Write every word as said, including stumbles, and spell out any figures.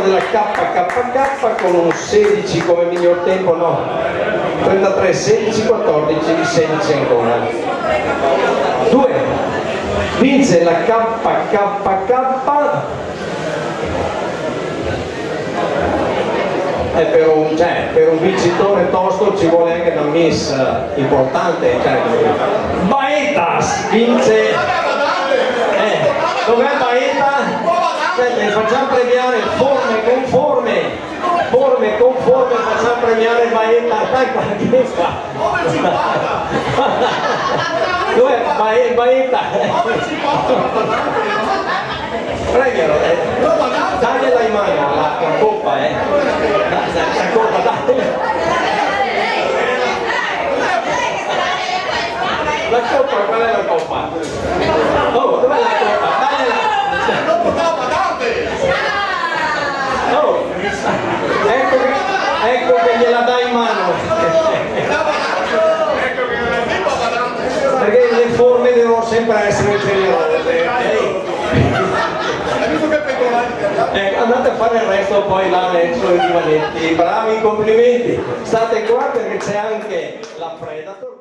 La K K K con un sedici come miglior tempo, no. Trentatré, sedici, quattordici, sedici ancora. Due. Vince la K K K. E per un, cioè, per un vincitore tosto ci vuole anche una miss, eh, importante, cioè, Baetas vince. Eh, dov'è Baeta? Aspetta, facciamo premiare forme conforme. Forme conforme, facciamo premiare Baeta. Dai, guarda qua. Dov'è Bae-, Baeta? Premialo, eh. Dagli in mano la, la coppa, eh. La, la, la coppa, dai. La coppa, qual è la coppa? Oh, dov'è la coppa? Dagli la... Oh, ecco che, ecco che gliela dà in mano. Perché le forme devono sempre essere generose. Ecco, andate a fare il resto poi là nel, sui divanetti. Bravi, complimenti. State qua perché c'è anche la Predator.